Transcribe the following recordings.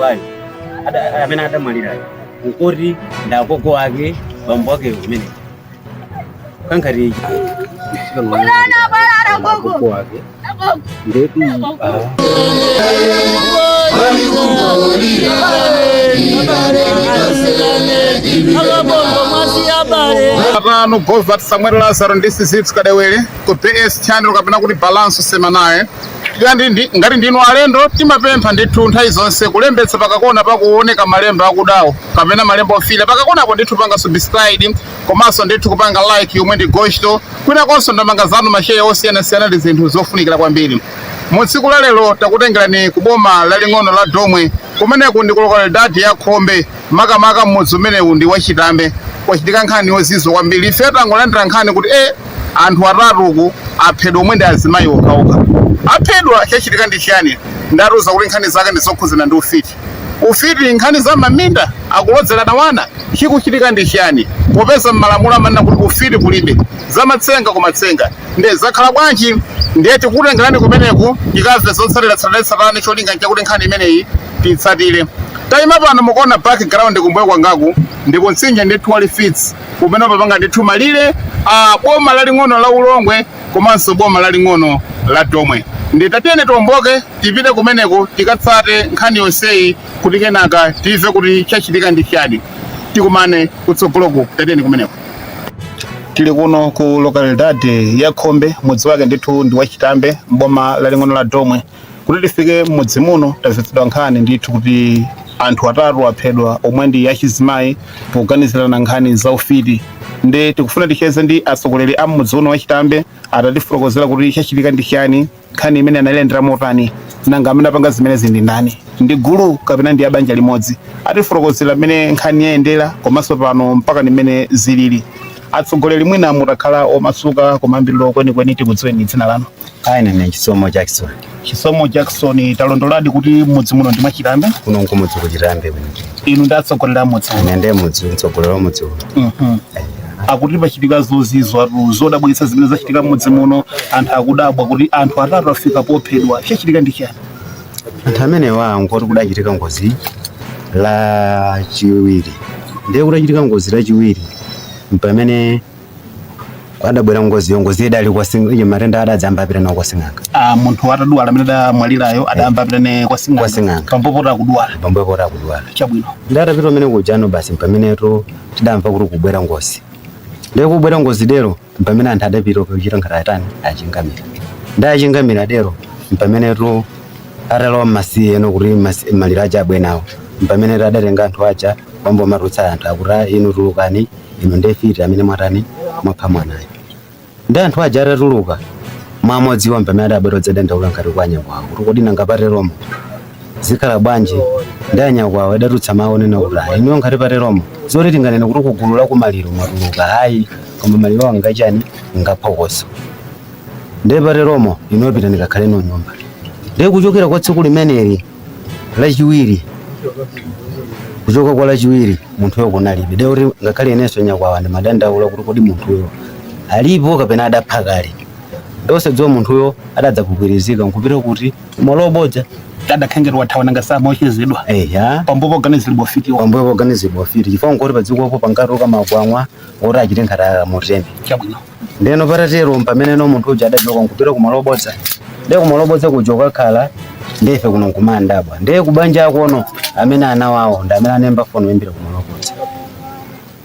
adamuphayo, amene adamwalirayo, nkoti ndi agogo ake, bambo ake kumene kankhati agogo ake ndetu. Atano Govert Samuel Lazaro ndi Sizits Kadewere ku BS Channel kapena kuti Balanço Semanal. Ngati ndinu alendo, timapempha ndithu nthawi zonse kulembetsa pakakona pakuoneka malemba akudawo kapena malemba ofira pakakonapo ndithu, panga subscribe komanso ndithu kupanga like yomwe ndi gosto, kwinakonso ndamanga zanu, ma share osiyanasiyana ndi zinthu zofunikira kwambiri. Mu tsiku la lero takutengerani ku boma laling'ono la Domwe. Kumeneku ndi ku localidade ya Khombe, makamaka mmudzi umenewu ndi wachitambe. Kwachitika nkhani yozizwa kwambiri. Ife tangolandira nkhani kuti anthu atatuku aphedwa, omwe ndi azimayi okhaokha aphedwa. Chachitika ndi chiyani? Ndatiuza kuti nkhani zake ndi zokhudzana ndi ufiti. Ufiti, nkhani za maminda, akulodzerana wana. Chikuchitika ndi chiyani, popeza mmalamulo amanena kuti ufiti kulibe, zamatsenga kumatsenga? Ndiye zakhala bwanji? Ndiye tikutengerani kumeneku tikamve zotsatira tsatanetsatane. Cholinga nchakuti nkhani imeneyi titsatire. Tayima pano, mukuona background kumbuyo kwangaku, ndi kumtsinje ndithu wa Lifidzi kumene papanga ndithu malire a boma laling'ono la Ulongwe komanso boma laling'ono la Domwe. Ndi tatiyeni tiomboke tipite kumeneko tikatsate nkhani yonseyi kuti kenaka timve kuti chachitika ndi chiyani. Tikumane kutsogoloku, tatiyeni kumeneko. Tili kuno ku localidade ya Khombe, mudzi wake ndithu ndi wachitambe, mboma laling'ono la Domwe. Kuti tifike m'mudzi muno, tamvetsedwa nkhani ndithu kuti anthu atatu aphedwa, omwe ndi achizimayi, poganizirana nkhani za ufiti. Ndi tikufuna ticheze ndi atsogoleri a m'mudzi uno wachitambe atatifotokozera kuti chachitika ndi chiyani, nkhani imene analendera motani, nanga amene apanga zimenezi ndi ndani, ndi gulu kapena ndi abanja limodzi. Atifotokozera mmene nkhani yayendera komanso pano mpaka mmene zilili. Atsogoleri, mwina mutakhala omasuka, kumayambiriro kwenikweni tikudziweni dzina lanu. Ayi, ine Chisomo Jackson. Chisomo Jackson, talondoladi kuti mudzi muno ndi mwachitambe? Kuno nkumudzi kuchitambe kuno. Inu ndi atsogoleri a mudzi uno? Ine ndiye mudzi, mtsogoleri wa mudzi uno. Akuti pachitika zozizwa, zodabwitsa zimene zachitika mudzi muno. Anthu akudabwa kuti anthu atatu afika pophedwa. Chachitika ndi chani? Anthu amenewa ngoti kudachitika ngozi Lachiwiri. Ndiye kutachitika ngozi Lachiwiri, pamene adabwera ngoziyo, ngozi idali kwa matenda adadzamba apita nawo kwa sing'anga. Ah, munthu atadwala, amene adamwalirayo adayamba apita ne kwa sing'anga? Kwa sing'anga. Pampopo akudwala? Pambuyo poti akudwala. Chabwino. Ndi atapita umene kujano basi, pameneto tidamva kuti kubwera ngozi. Ndiye kubwera ngozi dero, pamene anthu adapita kuchita ngati atani, achingamira. Ndi achingamira dero, pameneto atalowa mmasiye eno kuti maliro aja abwenawo, pamene adatenga anthu aja kwambo matutsa anthu akuti, "Ah, inu tulukani, inu ndefiti amene mwatani, mwapha mwanayo." Ndi anthu aja atatuluka mwamodziwa, pamene adabwera odzadandaula ngati kwa anyakwawo kuti, "Kodi nanga pateromo zikhala bwanji?" Ndi anyakwawo adatutsa mawu onena kuti, "Ah, inuyo ngati pateromo zoti tinganene kuti kugulu la kumaliro mwatuluka ayi, koma maliro anga chani, ngaphokoso. Ndiye pateromo inuyo pitani kakhale no nyumba." Ndiye kuchokera kwa tsiku limeneli Lachiwiri, kuchoka kwa Lachiwiri munthuyo kunalibe. Ndiye kuti ngakhale inenso nyakwawa ndimadandaula kuti kodi munthuyo alipo kapena adapha kale? Ndosadziwa munthuyo adadzakukwirizika nkupita kuti malo obodza. Adakhengera wathawa, nanga samaochezedwa? Eya. Pambuyo poganizidwa ufitiwa? Pambuyo poganizidwa ufiti, chifukwa nkoti padzikopo pankatuluka makwangwa oti achite ngati muteme. Chabwino. Ndeno patatero, pamene no munthu uja adachoka nkupita kumalo obodza. Ndiye kumalo obodza kuja ukakhala, ndife kuno nkumandabwa. Ndiye kubanja akono amene ana wawo ndi amene anemba foni oyimbira kumalo obodza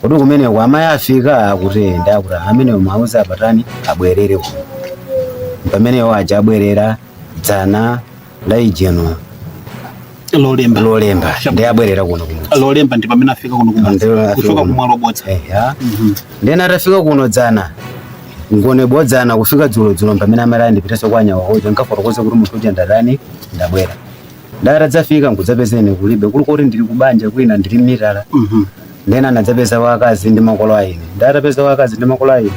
kuti kumeneko amayi afika, akuti ndakuti amene mwauza apatani, abwerere kuno. Pamenewo aja abwerera dzana laijeno. Lolemba? Lolemba, ndiye abwerera kuno kumudzi. Lolemba ndi pamene afika kuno kumudzi? Ndiye afika Kuchoka kuno. kumalo obodza? Eya. Ndena atafika kuno dzana, ngone bodzana kufika dzulo dzulo, pamene amati ndipitenso kwa anyawahoja nkafotokoze kuti munthu uja ndatani, ndabwera. Ndatadzafika nkudzapeza ine kulibe, kuli kuti ndili kubanja kwina, ndili mmitala. Ndena anadzapeza wakazi ndi makolo aine. Ndatapeza wakazi ndi makolo aine,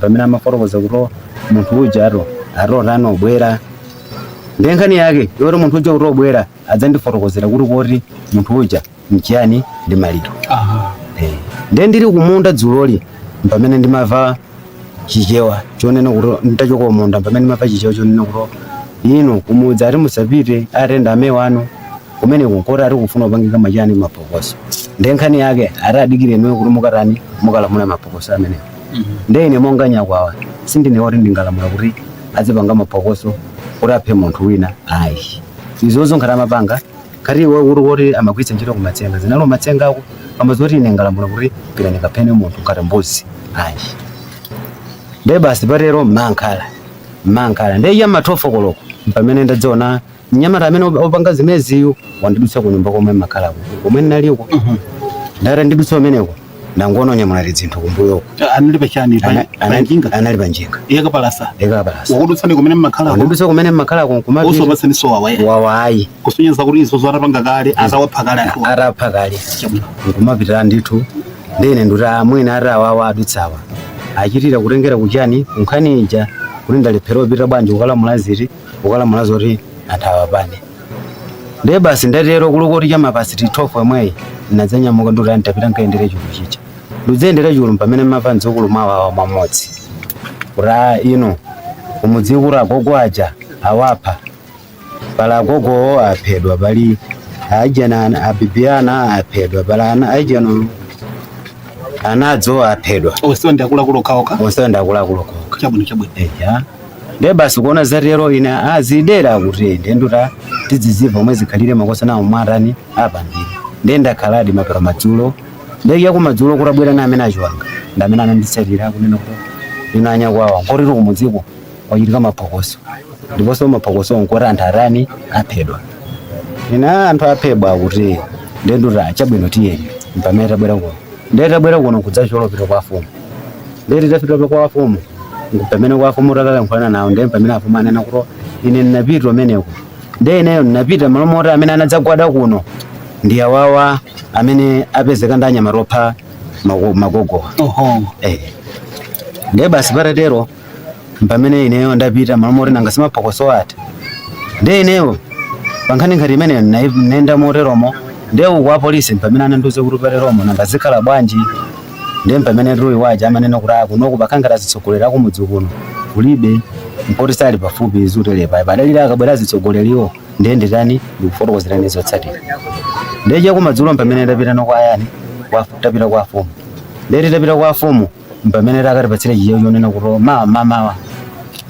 pamene amafotokoza kuti munthu uja ato atotani obwera. Ndiye nkhani yake yoti munthu uja kuti obwera adzandifotokozera kuti koti munthu uja mchiyani, ndi maliro. Ndiye ndili kumunda dzuloli, pamene ndimamva Chichewa chonena kuti, nditachoka kumunda, pamene ndimamva Chichewa chonena kuti, "Inu kumudzi ati musapite, atenda ame wanu." Kumene kunkoti ari kufuna kupangika machani, mapokoso. Ndiye nkhani yake ari adikire inuyo kuti mukarani, mukalamula mapokoso amenewo. Ndiye ine monga nyakwawa sindine woti ndingalamula kuti azipanga mapokoso kuti aphe munthu wina, ayi. Izozo nkhati amapanga khati iwe kuti woti amagwiritsa ntchito kumatsenga, zinalo matsengako kamba zoti ine ngalamula kuti pita ndikaphene munthu ngati mbuzi, ayi. Ndiye basi patero mmankhala mmankhala. Ndiye iya ma 12 koloko pamene ndadziona mnyamata amene opanga zimeneziyu wandidutsa kunyumba komwe mmakhalako, komwe ndinaliko. Ndati ndidutsa umeneko, ndangoona onyamula zinthu kumbuyoko. Anali pachani? Panjinga? Anali panjinga. Yakapalasa? Yakapalasa. Wakudutsani kumene mmakhalako? Wandidutsa kumene mmakhalako nkumapita. Osapatsaniso wawa? Wawa ayi. Kusonyeza kuti izo atapanga kale, atawapha kale anthu. Atapha kale. Nkumapita ndithu. Ndine nduti amwene ati awawa adutsawa achitira kutengera kuchani, kunkhani ija kuti ndalephera kupita bwanji kukalamula ziti, kukalamula zoti anthu awapane. Ndiye basi ndatero kulukoti chamapasi 12 omweyi nadzanyamuka, nduti ndapita nkayendere chulu chicha. Ndidzayendera chulu pamene mava mdzukulu mwawawa mwamodzi kuti a ino kumudzi kuti agogo aja awapha, pala agogowo aphedwa, pali ajana abibiyana aphedwa, pala ana ajana anadzo aphedwa. Onsewa ndi akuluakulu okhaokha? Onsewa ndi akuluakulu okhaokha. Chabwino, chabwino. Eya, ndiye basi kuona zatero ine azidera kuti ndenduta tidziziva omwe zikhalire makosa nawo mwatani apambiri. Ndiye ndakhaladi mapero madzulo. Ndiye kumadzulo kutabwera na amene achiwanga ndi amene ananditsatira kunena kuti ino anyakwawa nkotero kumudziko kwachitika maphokoso, ndiponso maphokoso nkoti anthu atani, aphedwa. Ine anthu aphedwa kuti ndenduta chabwino, tiyeni. Pamene tabwera kuno, ndiye tabwera kuno kudzacholopita kwa afumu. Ndiye titafika kwa afumu, pamene kwa afumu takalankhulana nawo, ndiye pamene afumu anena kuti ine ndinapita umeneko. Ndiye ineyo ndinapita malo moti amene anadzagwada kuno ndi awawa amene apezeka ndi anyamata opha magogowa. Oho. Eh, ndiye basi patatero pamene ineyo ndapita malo moti nanga simaphokoso ati. Ndiye ineyo pankhani nkhati imeneyo nenda moteromo. Ndiye uku apolisi pamene anandiuza kuti pateromo nanga zikhala bwanji. Ndiye pamene tuyi waja amanena kuti akunoku pakhangati azitsogolera kumudzi kuno kulibe, mpoti sali pafupi zutelepa padalira akabwera azitsogoleriwo. Ndiye nditani, ndikufotokozerani zotsatira. Ndiye chakumadzulo pamene ndapita noko ayani, tapita kwa afumu. Ndiye titapita kwa afumu pamene takatipatsira chichewa chonena kuti mawa mamawa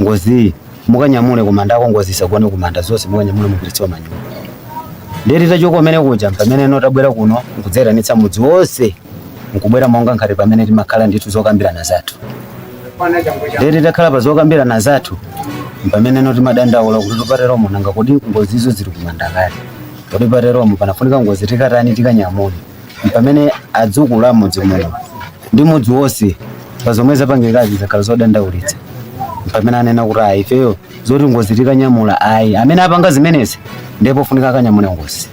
ngozi mukanyamule kumandako, ngozi isagone kumanda, zonse mukanyamule mupititse manyumba. Ndiye titachoka kumene kuja pamene no tabwera kuno nkudzayitanitsa mudzi wonse, nkubwera monga nkhati pamene timakhala ndithu zokambirana zathu. Ndiye titakhala pa zokambirana zathu pamene no timadandaula kuti tupateromo nanga kodi ngozizo zili kumanda kale, kodi pateromo panafunika ngozi tikatani, tikanyamule. Pamene adzukulu a mudzi muno ndi mudzi wonse pa zomwe zapangikazi zakhala zodandaulitsa, pamene anena kuti ayi, ifeyo zoti ngozi tikanyamula ayi, amene apanga zimenezi ndipo pofunika akanyamule ngozi.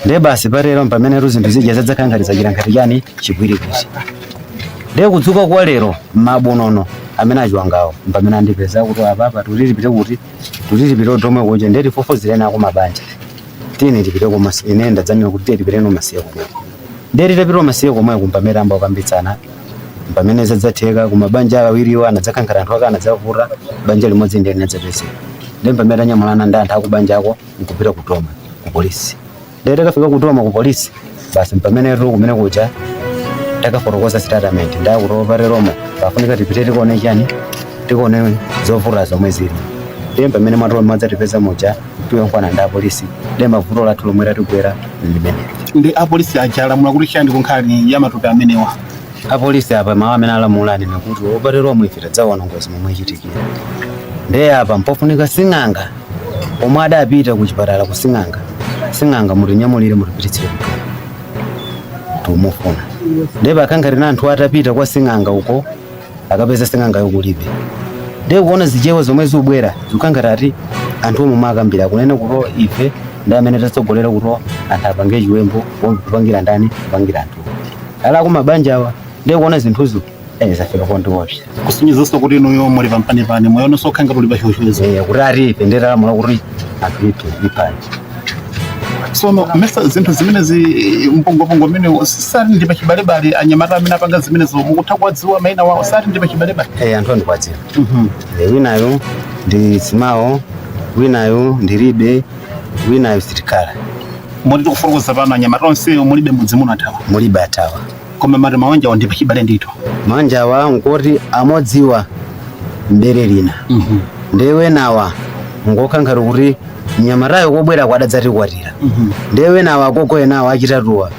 Ndiye basi patero pamene zinthu zija zadzakhala ngati zachita ngati chani, chipwirikiti. Ndiye kudzuka kwa lero mabunono amene achiwangawo pamene andipeza kuti apapa tulilipite kuti tulilipite tomwe kuja. Ndiye tifufuzireni ako mabanja, tiyeni tipite komwe. Ine ndadzanena kuti tiye tipite masiye komweko. Ndiye titapita masiye komweko pamene amba kukambitsana, pamene zadzatheka kumabanja awiriwo anadzakhankhala anthu ake anadzavuta banja limodzi, ndiye linadzapezeka. Ndiye pamene tanyamulana ndi anthu akubanja ako nkupita kutoma ku polisi. Ndiye takafika kutoma ku polisi basi pamene tu kumene kuja takafotokoza statement ndakutopa teromo pafunika tipite tikuone chani, tikuone zovuta zomwe zili. Ndiye pamene mwatola mwadzatipeza muja tiyankhulana ndi apolisi. Ndiye mavuto lathu lomwe latigwera limenelo. Ndi apolisi aja alamula kuti chani kunkhani ya matupi amenewa? Apolisi apa mawu amene alamula anena kuti opateromwe ife tadzaona ngozi momwe ichitikira. Ndiye apa mpofunika sing'anga omwe adapita ku chipatala ku sing'anga, sing'anga mutinyamulire mutipititsire kutoma tumufuna. Ndiye pakankhati na anthu atapita kwa sing'anga uko akapeza sing'anga yokulibe. Ndiye kuona zichewa zomwe zikubwera zikukhangati ati anthu omwe mwakambira kunena kuti ife ndi amene tatsogolera kuti anthu apange chiwembu kupangira ndani, kupangira anthu ala kumabanja awa. Ndiye kuona zinthuzo zafika kondiopsa. Kusonyezanso kuti inuyo muli pampanipani moyo nonso okha ngati uli pachiopsezo. Kuti ati ife ndiye talamula kuti anthu iphe iphani. Sono mesa zinthu zimenezi, mpongopongo umene sali ndi pachibalebale, anyamata amene apanga zimenezo mukutha kuwadziwa mayina wawo? Sali ndi pachibalebale? Anthu andikwadziwa. Winayo ndi Simao, winayo ndi Libe. Winayo sitikhala. Moti tikufotokoza pano anyamata onsewo mulibe mudzi muno, athawa? Mulibe, athawa. Koma mati mawanjawo ndi pachibale ndithu? Manjawa nkoti amodziwa mbere lina, ndiye nawa ngokhankhati kuti mnyamatayo kobwera kwadadzatikwatira. Ndiye nawa agogo enawo achitatuwa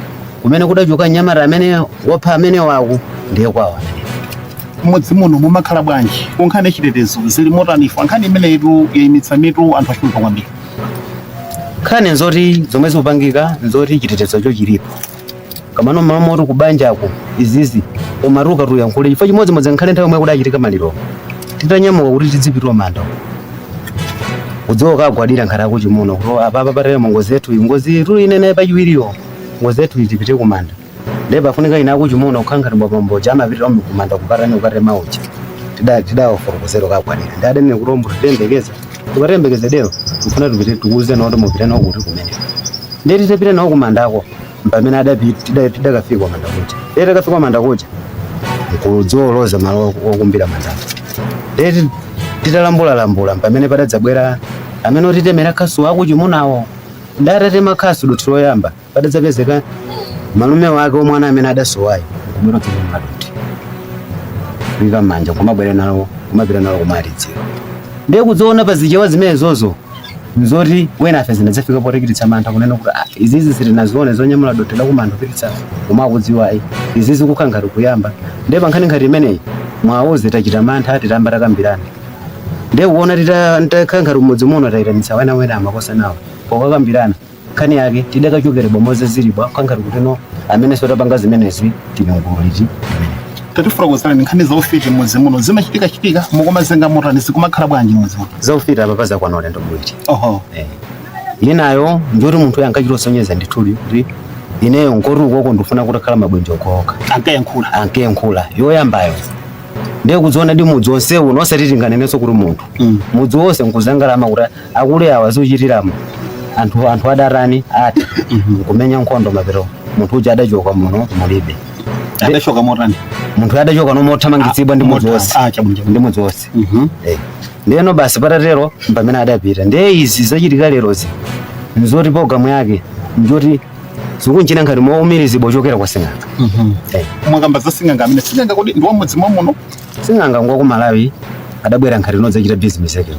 kumene kudachoka mnyamata amene wopha amene waku, ndiye kwawo amene. Mudzi muno mumakhala bwanji kunkhani chitetezo? Zili motani? Ifo nkhani imeneyitu yayimitsa mitu anthu achuluka kwambiri. Nkhani nzoti zomwe zikupangika nzoti chitetezocho chilipo, kamano malo moti kubanjako izizi umatuka tuyankhule chifukwa chimodzimodzi nkhale nthawi yomwe kudachitika maliro, titanyamuka kuti tidzipitwa manda kudziwa kagwadira nkhati akuchimuno kuti apapa patele ngozi yathu iyi, ngozi yetu inene pachiwiriyo, ngozi yathu iyi tipite kumanda. Ndiye pafunika ina akuchimuno kukhala ngati mbwapamboja amapitira kumanda kupatani kukatema uja tidawafotokozera kagwadira ndi adanene kuti ombo titembekeza tikatembekeze dero kufuna tipite tikuuze nawo kuti mupite nawo kuti kumene. Ndiye titapita nawo kumandako pamene adapita tidakafika manda kuja. Ndiye takafika manda kuja nkudziwoloza malo okumbira mandako. Ndiye titalambulalambula pamene padadzabwera amene otitemera khasu akuchimunawo. Ndatatema khasu dothi loyamba, padadzapezeka malume wake omwana amene adasowayo nkubwera kudzanyamula dothi kuyika m'manja kumabwera nalo kumapita nalo kumalidziro. Ndiye kudziona pa zichewa zimene zozo nzoti wena afe zinadzafika potichititsa mantha kunena kuti ah, izizi sitinazione zonyamula dothi la kumanda kupititsa kumakudziwa ayi, izizi kukhala ngati kuyamba. Ndiye pankhani ngati imeneyi mwauze tachita mantha, titamba takambirana. Ndiye kuona titakhala ngati mudzi muno tayitanitsa wena wena amakosa nawo pokakambirana nkhani yake tidakachokera bomoze zilibwa kukhala ngati kuti no amene sotapanga zimenezi tili ngulu liti limene. Tatifotokozerani nkhani za ufiti mudzi muno, zimachitika chitika mukumazenga motani, zikumakhala bwanji mudzi muno? Zaufiti apa pazakwana ulendo muwiri. Oho. Eh. Inayo njoti munthu ankachitosonyeza ndithuli kuti ineyo nkoti ukoko ndifuna kutakhala mabwenji okhaokha. Ankayankhula? Ankayankhula yoyambayo. Ndiye kudziona ndi mudzi wonse uno osati tinganenenso kuti munthu mudzi wonse nkuzangalama kuti akule awa zikuchitiramo anthu adatani ati nkumenya nkhondo mapero munthu uja adachoka muno mulibe. Adachoka motani? Munthu adachoka nomothamangitsidwa ndi mudzi wonse. Ah, chabwino, chabwino. Ndi mudzi wonse. Eh. Ndiyeno basi patatero pamene adapita. Ndiye izi zachitika lerozi nzoti programu yake njoti zikunchina ngati mowumirizidwa ochokera kwa sing'anga. Eh. Mwakamba za sing'anga amene, sing'anga kodi ndi wa mudzi muno? Sing'anga ngwa ku Malawi, adabwera nkhati nodzachita business yake.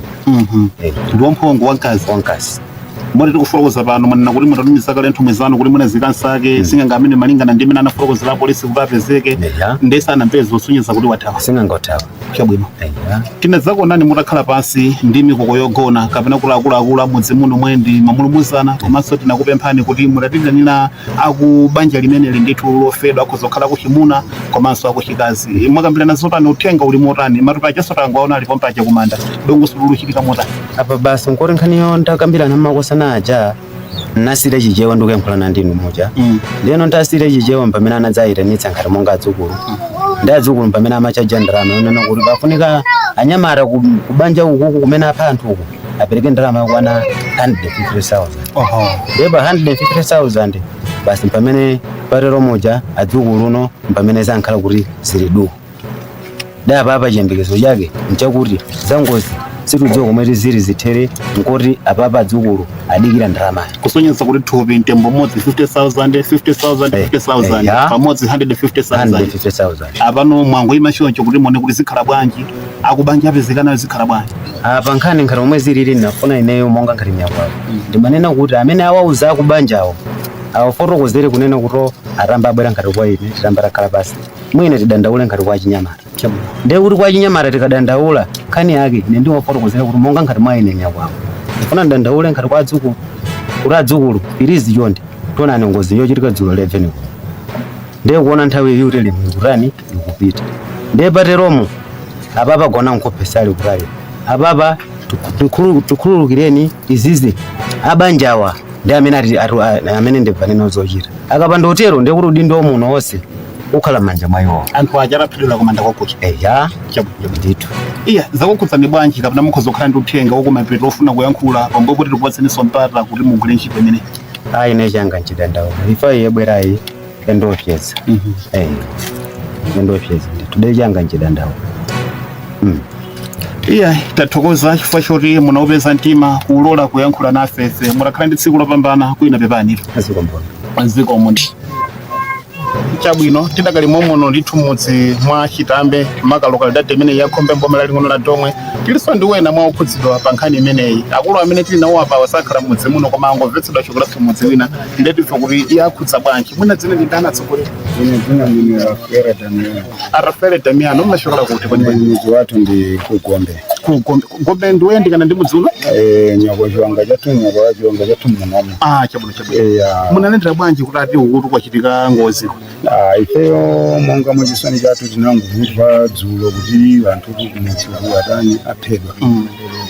Eh. Ndi wamphongo, wamkazi? Wamkazi. Moti tikufotokoza pano mwanena kuti mutatumiza kale nthumwi zanu kuti munazikansake sing'anga amene malingana ndi imene anafotokozera apolisi kuti apezeke. Eya. Ndese anampeza osonyeza kuti wathawa? Sing'anga uthawa. Chabwino. Eya. Tinadzakuonani mutakhala pansi ndi mikoko yogona kapena kuti akuluakulu amudzi muno mwendi mamulumuzana, komanso tinakupemphani kuti mutatitanira akubanja limeneli ndithu lofedwa, akhoza kukhala akuchimuna komanso akuchikazi. Mwakambirana zotani? Uthenga uli motani? Matupi achaso tangoaona alipo mpacha kumanda, dongosolo luchitika motani? Apa basi nkoti nkhaniyo ndakambirana makosana aja nasire chichewa ndikuyankhulana ndinu muja. Ndiyeno ntasire chichewa pamene anadzayitanitsa nkhati monga adzukulu ndi adzukulu pamene amachaja ndalama yonena kuti pafunika anyamata kubanja ukuku kumene apha anthu uku apereke ndalama yokwana 150,000. Oho. Ndiye pa 150,000 basi pamene patero muja adzukuluno pamene zankhala kuti zili du da papa chiyembekezo chake nchakuti zangozi situdziwa komwe zili zithere, nkoti apapa adzukulu adikira ndalamayo. Kusonyeza kuti thupi mtembo umodzi 50,000, 50,000, 50,000. Ya. Pamodzi 150,000. 150,000. Apano mwangoyima choncho kuti muone kuti zikhala bwanji, akubanja apezekanayo zikhala bwanji? Apa nkhani nkhati omwe zilili nafuna ineyo monga nkhati nyakwawo ndimanena kuti amene awauza akubanjawo awafotokozere kunena kuti atamba abwera nkhati kwa ine, titamba takhala pasi mwine tidandaule nkhati kwa chinyamata. Ndiye kuti kwa chinyamata tikadandaula nkhani yake ine ndiwafotokozera kuti monga nkhati mwa ine nyakwawo ndifuna ndidandaule nkhati kwa adzukulu kuti adzukulu pirizi chonde tionani ngozi yochitika dzulo 11. Ndiye kuona nthawi iyi kuti limu ikutani ikupita. Ndiye pateromo apapa gona nkhope sali kutali apapa tikhululukireni izizi abanjawa ndi amene amene ndibvanena zochita akapanda utero ndiye kuti udindo muno wonse ukhala m'manja mwa iwo. Anthu aja ataphedwera kumanda kwakucha? Eya. Chabwino. Ndithu. Iya, zakukhudzani bwanji kapena mukhoza kukhala ndi uthenga wakumapeto ofuna kuyankhula pambuyo kuti tikupatseniso mpata kuti mugwire ntchito imeneyi? Ayi, ine changa nchidandaula ifa iye bwerayi endiopyeza. Eh, endiopyeza ndithu, de changa nchidandaula. Iya, tathokoza chifukwa choti munaupeza mtima kulola kuyankhula nafefe. Mutakhala ndi tsiku lopambana. Kwina pepani. Azikombona. Zikomo. Chabwino, tidakali momuno ndithu mudzi mwa Chitambe, maka localidade imene ya Khombe, mboma laling'ono la Domwe. Tilinso ndi wena mwa okhudzidwa pa nkhani imeneyi. Akulu amene tili nawo apa wasakhala mudzi muno, koma angomvetsedwa chokolaso mudzi wina. Ndetimve kuti iye akhudza bwanji. Mwina dzina ndi ndani, atsogoleri? Ine dzina ndine Rafaela Damiano. Rafael Damiano, mmachokera kuti kwenikweni? Mudzi wathu ndi Kugombe. Kugombe. Gombe ndiwoyandikana ndi mudzi uno? Eh, nyakwa chiwanga chathu, nyakwa chiwanga chathu munomu. Ah, chabwino, chabwino. Eya. Munalendera bwanji kuti ati ukuti kwachitika ngozi? Ah, ifeyo monga mwachisoni chathu tinangomva dzulo kuti anthu kumudzi atani, aphedwa.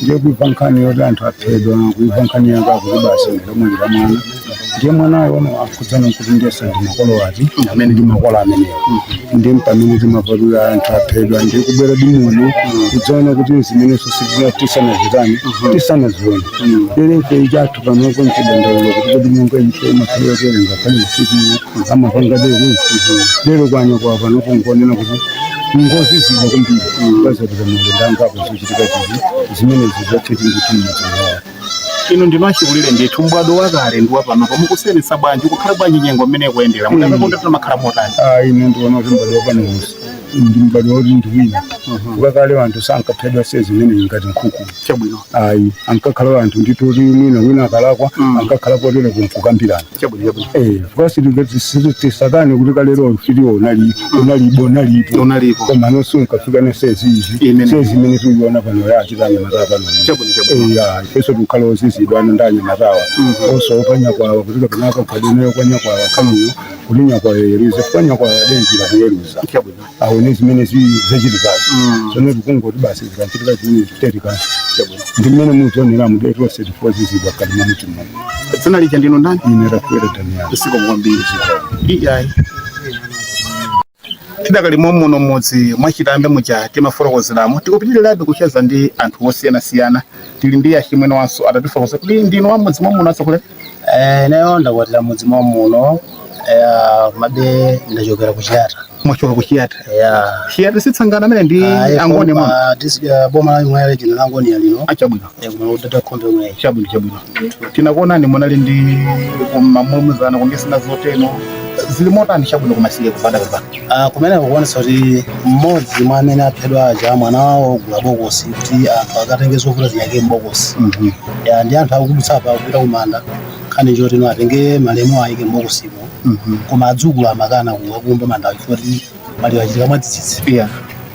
Ndiye kuimva nkhani yoti anthu aphedwa, kuimva nkhani yanga kuti basi ndilomwalira mwana, ndiye mwanayo ono akhudzana kuti ndiyesa ndi makolo ati amene ndi makolo amenewo. Ndi pamene timamva kuti anthu aphedwa, ndiye kubwera dimuno kudzaona kuti zimenenso tisanazitani, tisanazione. Lero ife chathu panopo nchidandaulo kuti kodi monga ife makhalo yotere ngakhale masiku amapanga lero lero kwanya kwa panopo nkuonena kuti ngozi zida kwambiri pazapita mulendo angapo zochitika zizi zimene zizatheti ndithu mmudzi mwawo. Inu ndinu achikulire ndithu, mbwado wakale ndi wapanopo mukusiyanitsa bwanji? Kukhala bwanji nyengo mmene ikuyendera? Mudakakonda timakhala motani? Ah, ine ndiona kuti m'bado wapano ndi m'bado woti ndi wina. Kukakale anthu sankaphedwa se zimene ngati nkhuku. Ayi, ankakhala anthu ndithu kuti mwina wina akalakwa ankakhala potere kukambirana. Chabwino, chabwino. Eh, fukasi tisakane kuti kalero filiwo unali unalibo unalipo. Unalipo. Koma nonso unkafika nesezi izi Imene. sezi imene tikuiona pano yachita anyamata pano. Chabwino, chabwino. Eya, ifeso tikukhala ozizidwa ano ndi anyamatawa osopa nyakwawa kuti kapenaka kukhadeneyo kwa nyakwawa khamiyo kuti nyakwawa yeruze kwa nyakwawa adenjira kuyeruza aone zimene zachitikazo. Tsono tikungoti basi zikachitika zimene zitetika ndi mmene muzionera mudetu onse tifozizidwa kati mwa muti muno. Dzina lija ndinu ndani? Ine Rafaela Damiano. Usiku kwambiri. Iyayi, tidakali muno mudzi mwachitambe muja timafotokozeramo, tikupitirirabe kucheza ndi anthu osiyanasiyana. Tili ndi achimwene wanso atatifotokoza kuti ndinu wa mudzi mwamuno, atsogoleri? Eh, ineyo ndakwatira mudzi mwa muno, komabe ndachokera ku Chiyata. Mwachoka ku Chiyata? Ya. Chiyata sitsangana amene ndi Angoni mwa? Boma la imwe lino la Angoni lino. Achabwino. Kumene kudada khombe imwe. Chabwino, chabwino. Tinakuonani munali ndi mamulumuzana kumbisina zoteno, zili motani? Chabwino, kumasiye kupanda pepani. Ah, kumene kukuonetsa kuti mmodzi mwa amene aphedwa aja mwana wawo ogula bokosi kuti anthu akatenge zovuta ziyake m'bokosi. Ya, ndi anthu akudutsa apa kupita kumanda, nkhani choti no atenge malemu ayike m'bokosimo, koma adzukulu amakana kuwakumba manda chifukwa kuti maliro achitika mwadzidzidzi.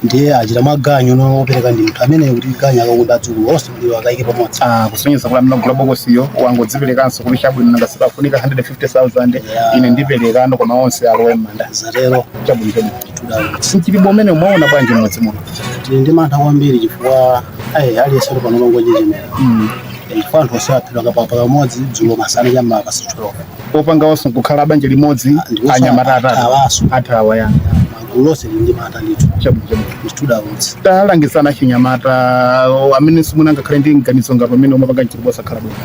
Ndiye achita mwaganyu no opereka ndi munthu amene kuti ganyu akakumba adzukulu onse maliro akayike pamodzi. Ah, kusonyeza kuti amene ogula bokosiyo wangodziperekanso kuti chabwino, nanga sikafunika 150,000, ine ndiperekano koma onse alowe m'manda. Zatero. Chabwino, chabwino. Tudawutsi. Mchitidwe umene mwaona bwanji mmodzi muno? Tili ndi mantha kwambiri chifukwa ayi, aliyense ali pano mangonjenjemera, chifukwa anthu onse aphedwa pamodzi dzulo masana cham'ma past 12. Opanga onse nkukhala banja limodzi? Ndiponso Anyamata atatu. Athawaso. Athawa, ya. Magulu onse lili ndi mantha ndithu. Chabwino, chabwino. Nditudawutsi. Talangizana achinyamata amene simuna ngakhale ndi mganizo ngati pamene umapanga mchitidwe osakhala bwino.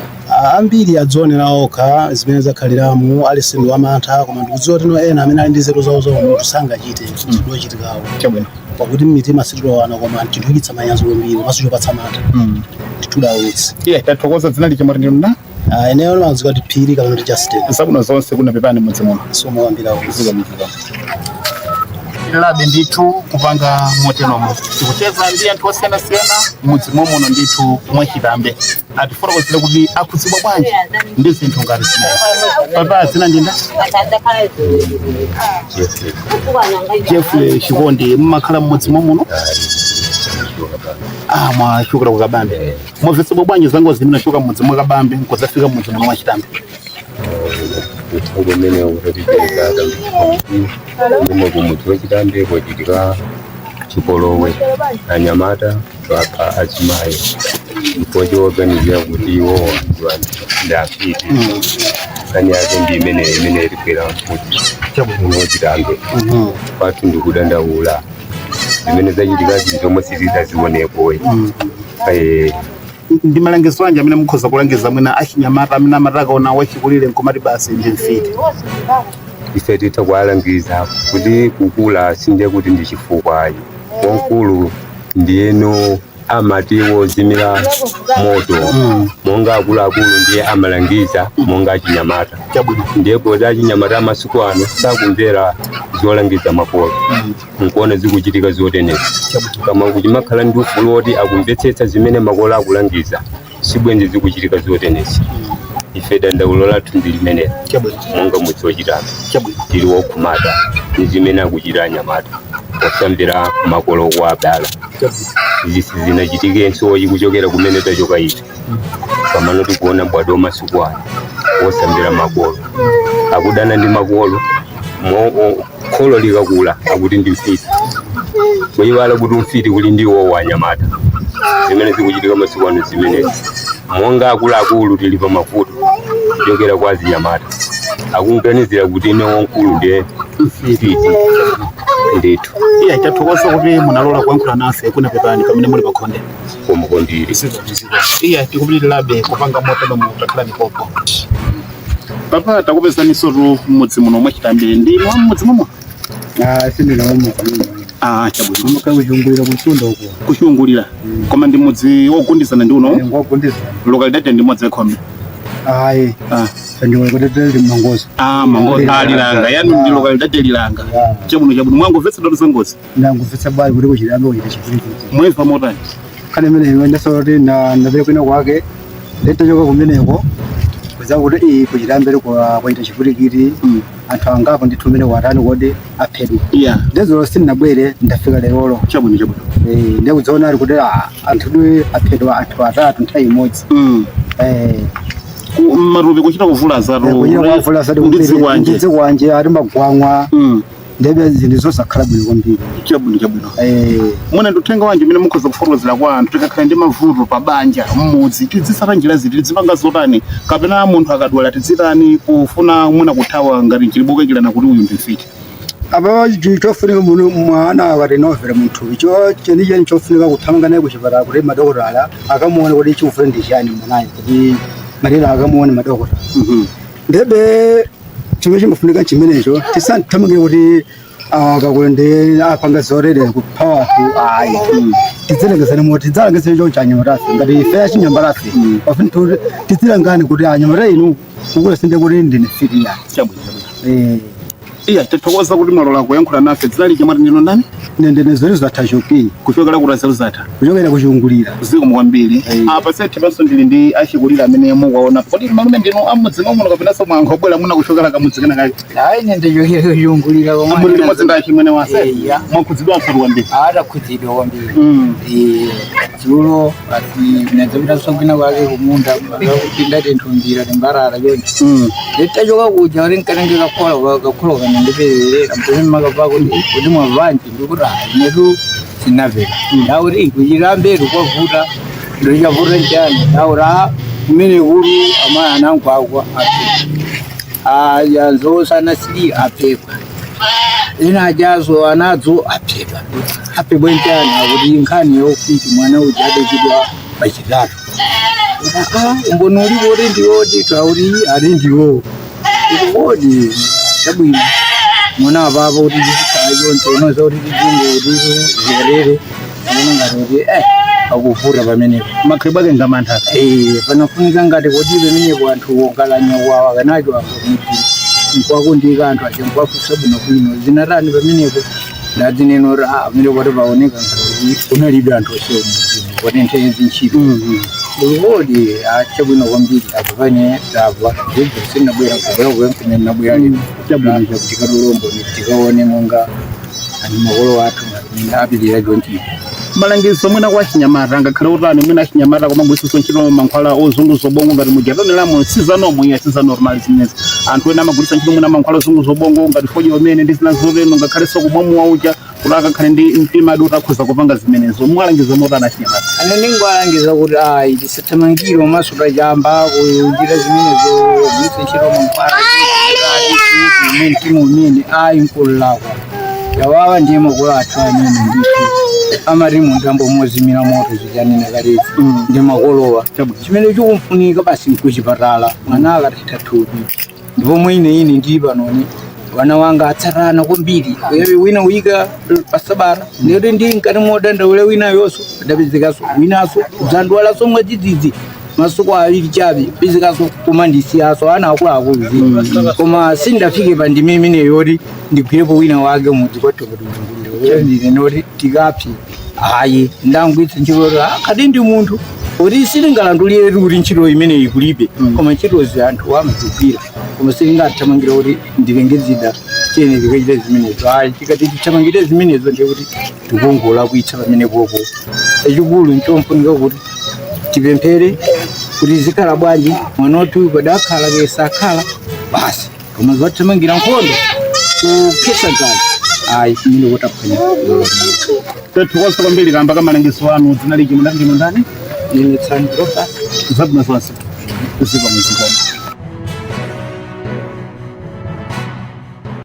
Ambiri adzionera okha zimene zakhaliramu, aliyense ndi wamantha, koma ndikudziwa kuti no ena amene ali ndi nzeru zawo zawo munthu sangachite chinthu chitikawo, pakuti mmitima sitilowana, koma chinthu chitsa manyazi kwambiri komanso chopatsa mantha. Nditudawutsi. Iye, tathokoza. Dzina lija mwati ndinu na? Ineyo ndimadziwa kuti Phiri kapena kuti Justin. Zabwino zonse, kuna pepani mudzi muno. Somo wambirawo. Labe ndithu kupanga motenomo, tikucheza ndi anthu osiyanasiyana mudzi momuno ndithu mwachitambe, atifotokozere kuti akhudzidwa bwanji ndi zinthu ngati zimenezi. Papa, dzina ndinda? Jeffrey Chikondi. Mmakhala mmudzi momuno? Ah, mwachokera ku Kabambe. Mwamvetsedwa bwanji za ngozi imene achoka mmudzi mwa Kabambe nkudzafika mmudzi muno mwachitambe? Uthenga umene utatipereka kumwe kumudzi wachitambe kwachitika chipolowe, anyamata apha azimayi chifukwa choganizira kuti iwowa ndi afiti. Nkhani yake ndi imene imene ilibwera mudzi muno wachitambe kwathu, ndikudandaula zimene zachitikazi zomwe sizidazionepo. Ndi malangizo anji amene mukhoza kulangiza mwina achinyamata amene amatakaona wachikulire nkomati basi ndi mfiti? Ife titha kuwalangiza kuti kukula sindiye kuti ndi chifukwayi, wamkulu ndiyeno. Amati wozimira moto monga akuluakulu ndiye amalangiza monga achinyamata. Ndiye poti achinyamata amasiku ano sakumvera zolangiza makolo, nkuona zikuchitika zotenezi. Kama kuchimakhala ndi ufulu woti akumvetsetsa zimene makolo akulangiza, sibwenzi zikuchitika zotenezi. Ife dandaulo lathu ndi limenelo monga mudzi wachitambe, tili wokhumata ndi zimene akuchita anyamata osamvera makolo kwa abala. Izi sizinachitikenso kuchokera kumene tachoka ife, pamano tikuona bwado masiku ano osamvera makolo, akudana ndi makolo. Kholo likakula akuti ndi mfiti, kuyiwala kuti mfiti kuli ndiwo wanyamata. Zimene zikuchitika masiku ano zimenezi, monga akuluakulu tili pa mavuto kuchokera kwa azinyamata akuganizira kuti ine wamkulu ndiye mfiti ndithu. Iya, tathokoza kuti munalola kuyankhula nafe. Kunapepani pamene muli pakhonde. Komukondiri. Iya, tikupitirirabe kupanga motero mu takhala mipopo. Papa, takupezanisotu mmudzi muno mwachitambe. Ndinu wa mmudzi momwe? Sindinaomo. Ah, chabwino. Amakakuchungulira kunsunda uko. Kuchungulira, koma ndi mudzi wogundizana ndi uno? Ngwagundizana. Localidade ndi modzi yakhombe? Ayi. Ah. Ndiwekutete mangozo. Ah, mangozo. Ah, Lilanga yanu ndi localidade Lilanga. Chabwino, chabwino. Mwangomvetsedwa za ngozi? Ndangumvetsa bali kuti kuchitambe kuchita chipwirikiti. Mwemva motani? Khani imene iwe ndasoti ndapita kwina kwake, nditachoka kumeneko kuza kuti iyi kuchitambe kwaita chipwirikiti, anthu angapo ndithu umene watani kodi aphedwa. Ndedzulo sindinabwere, ndafika lerolo. Chabwino, chabwino. Ndikudziona ali kuti anthu dwe aphedwa anthu atatu nthawi imodzi. Matupi kuchita kuvula zatu? Kuchita kuwavula zatu. Ndi zikwanje? Ndi zikwanje, ali magwangwa. Ndebe zinthu zosakhala bwino kwambiri. Chabwino, chabwino. Mwina ndi uthenga wanji umene mukhoza kufotokozera kwa anthu? Tikakhala ndi mavuto pa banja, mmudzi, tidzisata njira ziti, tidzipanga zotani? Kapena munthu akadwala tidzitani kufuna mwina kuthawa ngati chilibokekirana kuti uyu ndi mfiti? Apa chofunika muno, mwana akati novera munthu, cho chenicheni chofunika kuthamanga naye kuchipatala kuti madokotala akamuone kuti chikufuna ndi chani mwanayo, kuti matenda akamuone madokotala. Ndebe chimene chimafunika chimenecho, tisathamangire kuti akakulende apanga zorere kupha anthu, ayi. Tidzilengezane moti tidzalengezane choncho anyamatafe, ngati ife achinyamatafe pafuni tidzilangane kuti anyamata inu kukula sinde kuti ndine mfiti ya. Chabwino, chabwino. Iya, tathokoza kuti mwalola kuyankhula nafe. Dzina lija mwati ndinu ndani? Nendene zori zatha chopi. Kuchokera kuti azelu zatha? Kuchokera kuchungulira. Zikomo kwambiri. Apa sethe panso ndili ndi achikulira amene mukuwaona. Kodi malume, ndinu amudzi muno kapenanso mwangobwera muna kuchokera kamudzi kena kake? Hayi, nendechokera kuchungulira. Muli limodzi ndi achimwene wase? Iya. Mwakhudzidwanso kwambiri? Atakhudzidwa kwambiri. Dzulo ati ndadzapita kwina kwake kumunda kuti ndatenthumbira timbarara choncho. Nditachoka kuja kuti nkanenge kakhola kakhola kana ndipererera mpene makapa kuti mwavanji, ndikuti hayi, netu sinaveka ndakuti kuchitambetu kwavuta. Ndochavuta nchani? Ndakuti a kumene kulu amayi anangwagwa aphedwa, ajanzo sanasiri aphedwa, ena ajazo anadzo aphedwa. Aphedwa nchani? Akuti nkhani yokuti mwana uja adachidwa pachitatu. Umboni ulipo kuti ndiwo ndithu? Akuti ali ndiwo. Kodi chabwino, mwana apapo kuti tichikhala choncho unoza kuti tidzungu kuti ziyerere uno ngati kuti akuvuta pamenepo. Makhalidwe ake ngamantha. Panafunika ngati kuti pamenepo anthu ongalanya kwawa kanacho akamudzi nkwakundika anthu aja nkwafusa bwinobwino zinatani pamenepo. Ndadzineno kuti pamenepo pati paoneka ngati kuti kunalibe anthu onsewo mudzimu kuti nthenzi ntchito kodi achabwino kwambiri. Apo pane ndabva ndibvo sindinabwera kubwera kuya nabwera lero tikatulombo tikaone monga ani makolo athu ngati apitira chonchipo. Malangizo mwina kwa achinyamata ngakhale utani? Mwina achinyamata kumagwiritsanso ntchito mankhwala ozunguza ubongo ngati mujatonelamo, sizanomo iya, sizanormal zimenezi. Anthu ena amagwiritsa ntchito mwina mankhwala ozunguza ubongo ngati fodya umene ndi zina zotero, ngakhalenso kumwamuwa uja kuti akakhale ndi mtima adi utakhoza kupanga zimenezo. Mwalangiza motani achinyamata? Ane ningoalangiza kuti ayi, tisathamangire umaso tachamba kuchita zimenezo, kugwiritsa ntchito mankhwala umene mtima umene ayi nkulakwa yawawa. Ndiye makolo athu amene ndithu amati mundambo mozimira moto zichanena kalezi ndi makolowa. Chimene chikumfunika basi nkuchipatala mwana akathetha thupi. Ndipo mwine ine ndili panoni. Wana wanga atsatana kwambiri. Uye wina uyika pasabata ndiyoti ndi mkati modandaula wina yonso adapezekaso winaso kudzandwalaso mwadzidzidzi masiku awiri chabe pezekaso kumandisiyaso ana akuluakulu zi. Koma sindafike pa ndime imeneyo yoti ndigwirepo wina wake mudzi kwathu kuti ndine noti tikapse ayi ndangwitsa ntchito kuti kadi ndi munthu kuti sitingalandulire kuti ntchito imeneyi kulibe, koma ntchitozi anthu amazigwira, koma sitingathamangira kuti ndilenge zida chene tikachita zimenezo ayi. Tikati tithamangire zimenezo ndiye kuti tikongola kuitsa pamene popo. Chachikulu nchomfunika kuti tipemphere kuti zikhala bwanji, mwana wathu padakhala kesakhala basi, koma zothamangira nkhondo kukhetsa gazi ayi, kumene kotaphwanya. Tathokoza kwambiri kamba kamalangizo anu. Dzina liji munati ndinu ndani? Ine Tsani Robert. Zabwino zonse, zikomo, zikomo.